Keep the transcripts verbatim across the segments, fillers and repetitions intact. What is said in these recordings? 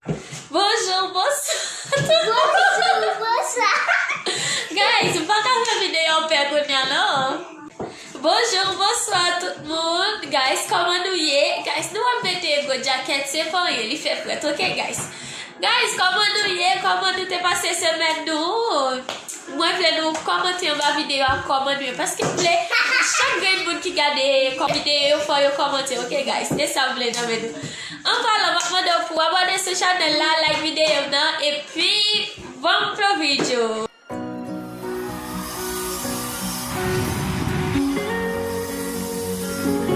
Bonjou, bonswa tout moun. Bonjou, bonswa. Guys, m pa ka fè videyo pè kounye a non. Bonjou, bonswa tout moun. Guys, kòman nou ye? Guys, nou ap mete gwo djakèt, se pa anyen, li fè frèt, ok, guys? Guys, kòman nou ye? Kòman nou te pase semèn nou? Mwen vle nou kòmante anba videyo a, kòman nou ye. Paske m vle chak grenn moun ki gade kò-, videyo, fò yo kòmante, ok, guys? Se sa m vle nan men nou. An palan, m ap mande w pou w abòne sou chanèl la, like videyo m nan, epi bon pro video.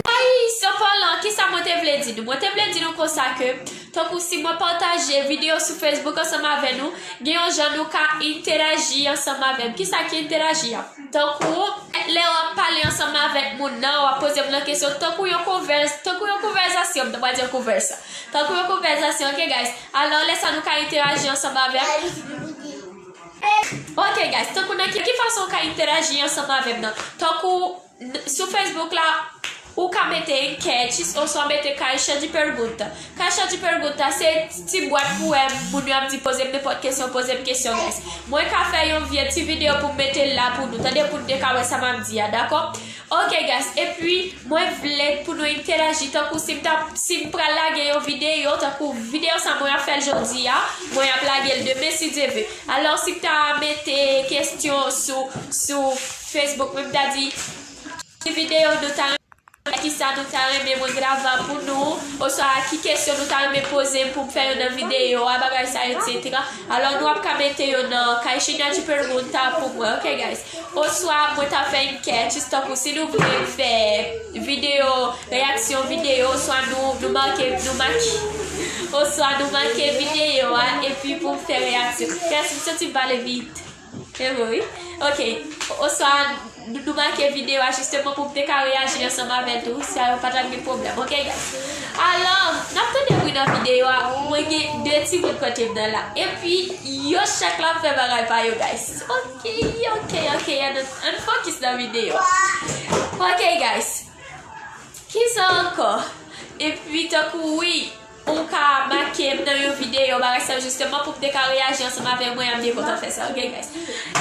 Guys, an palan, kisa mwen te vle di nou? Mwen te vle di nou konsa ke, tankou si mwen pataje videyo sou Facebook ansanm avè nou, gen yon jan nou ka entèji ansanm avè m. Kisa ki entèji a? Tankou, lè w ap pale ansanm avèk moun nan, w ap poze moun nan kesyon, tankou yon konvès-, tankou yon konvèsasyon, m ta pral di yon konvèsa. Tankou yon konvèsasyon, ok, guys? Alò, lè sa nou ka entèji ansanm avè m. Ok, guys, tankou nan ki, ki fason w ka entèji ansanm avè m nan? Tankou, n-, sou Facebook la, ou ka mete enquetes oswa mete caixa de pergunta. Caixa de pergunta, se ti bwat pou wè moun yo ap di poze m nenpòt kesyon, poze m kesyon, guys. Mwen ka fè yon vye ti videyo pou m mete l la pou nou, tande, pou n te ka wè sa m ap di a, dakò? Ok, guys, epi mwen vle pou nou entèji, tankou si m ta, si m pral lage yon videyo, tankou videyo sa mwen ap fè l jodi a, mwen ap lage l demen si Dye vle. Alò, si m ta mete kesyon sou, sou Facebook, mwen ta di, ki videyo nou ta renmen, kisa nou ta renmen mwen grava pou nou, oswa ki kesyon nou ta renmen poze m pou m fè yo nan videyo a, bagay sa, etsetera. Alò, nou ap ka mete yo nan caixinha de pergunta pou mwen, ok, guys? Oswa, mwen ta fè enquete, tankou si nou vle fè videyo, reyaksyon videyo, oswa nou, nou make, nou make, oswa nou make videyo a, epi pou m fè reyaksyon. Guys, m santi m pale vit. E vre, wi. Ok. Oswa, nou, nou make videyo a jisteman pou m te ka reyaji ansanm avè l tou. Sa yo pa t ap gen pwoblèm. Ok, guys. Alò, n ap tande bri nan videyo a. Mwen gen de timoun kote m nan la. Epi, yo chak la ap fè bagay pa yo, guys. Ok, ok, ok. Ann, ann fokis nan videyo a. Ok, guys. Kisa ankò? Epi, tankou, wi, ou ka make m nan yon videyo, bagay sa, jisteman, pou m te ka reyaji ansanm avè mwen, m te kontan fè sa, ok, guys?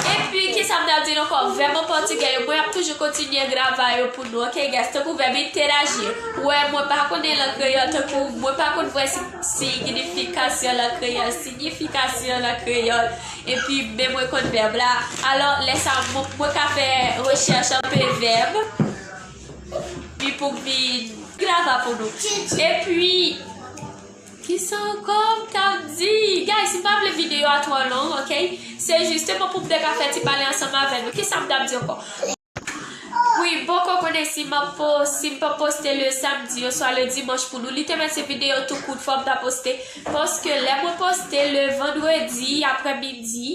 Epi, kisa m t ap di nou ankò? Vèb an pòtigè yo, mwen ap toujou kontinye grava yo pou nou, ok, guys? Tankou vèb entèji. Wè, mwen pa konnen lang kreyòl, tankou, mwen pa konn vrè si, siyifikasyon lang kreyòl, siyifikasyon lang kreyòl. Epi, men mwen konn vèb la. Alò, lè sa, mwen, mwen ka fè rechèch anpe vèb. Pi pou vin grava pou nou. Epi, kisa ankò m t ap di? Guys, m pa vle videyo a twò long, ok? Se jisteman pou m te ka fè ti pale ansanm avè nou. Kisa m t ap di ankò? Wi, m poko konnen si m ap po-, si m p ap poste le samdi oswa le dimanch pou nou. Li te mèt se videyo tou kout, fò m ta poste. Paske lè mwen poste le vandredi aprèmidi,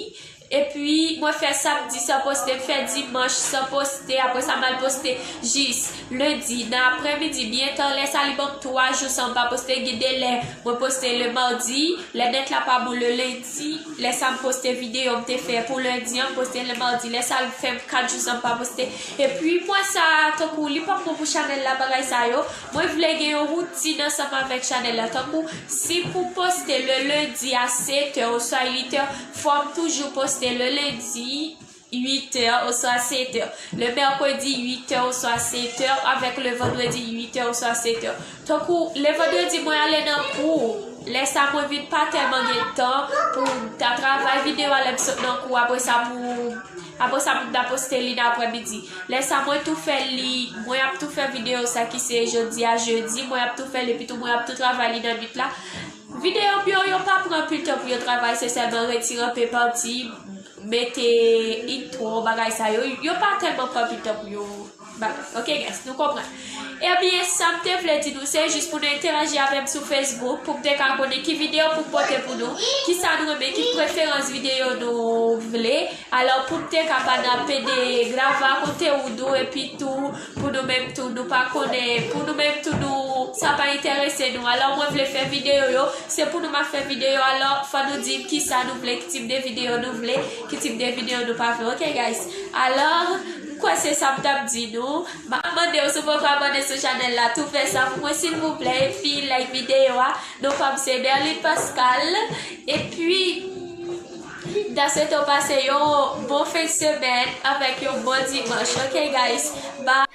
epi mwen fè samdi san poste, m fè dimanch san poste, apre sa m al poste jis lendi nan aprèmidi byen ta, lè sa li ban m twa jou san m pa poste, gen de lè mwen poste le madi, lè nèt la pa bon le lendi, lè sa m poste videyo m te fè pou lendi an, m poste le madi, lè sa l fè m kat jou san m pa poste. Epi mwen sa, tankou li p ap bon pou chanèl la, bagay sa yo, mwen vle gen yon woutin ansanm avèk chanèl la, tankou si pou poste le lendi a sèt è oswa uit è, fò m toujou poste le lendi uit è oswa sèt è, le mèkredi uit è oswa sèt è, avèk le vandredi uit è oswa sèt è. Tankou le vandredi mwen ale nan kou, lè sa mwen vin pa tèlman gen tan pou m ta travay videyo a lè m sot nan kou, apre sa pou, apre sa pou m ta poste li nan aprèmidi. Lè sa mwen tou fè li, mwen ap tou fè videyo sa ki se jodi a jedi, mwen ap tou fè l epi tou mwen ap tou travay li nan nwit la. Videyo m yo, yo pa pran anpil tan pou yo travay, se sèlman retire anpe pati, mete intro, bagay sa yo, yo pa tèlman pran anpil tan pou yo bagay. Ok, guys, nou konprann. Ebyen, sa m te vle di nou, se jis pou nou entèji avè m sou Facebook, pou m te ka konnen ki videyo pou m pote pou nou, kisa nou renmen, ki preferans videyo nou vle. Alò, pou m te ka pa nan pede grava konte ou dou, epi tou, pou nou menm tou, nou pa konnen, pou nou menm tou, nou, sa pa enterese nou. Alò, mwen vle fè videyo yo, se pou nou m ap fè videyo, alò, fò nou di m kisa nou vle, ki tip de videyo nou vle, ki tip de videyo nou pa vle. Ok, guys? Alò, kwè se sa m t ap di nou. M ap mande w, si w poko abòne sou chanèl la, tou fè sa pou mwen silvouplè, epi like videyo a. Non pa m se Berline Pascal. Epi, m ta swete w pase yon bon fen semèn avèk yon bon dimanch. Ok, guys? Bye.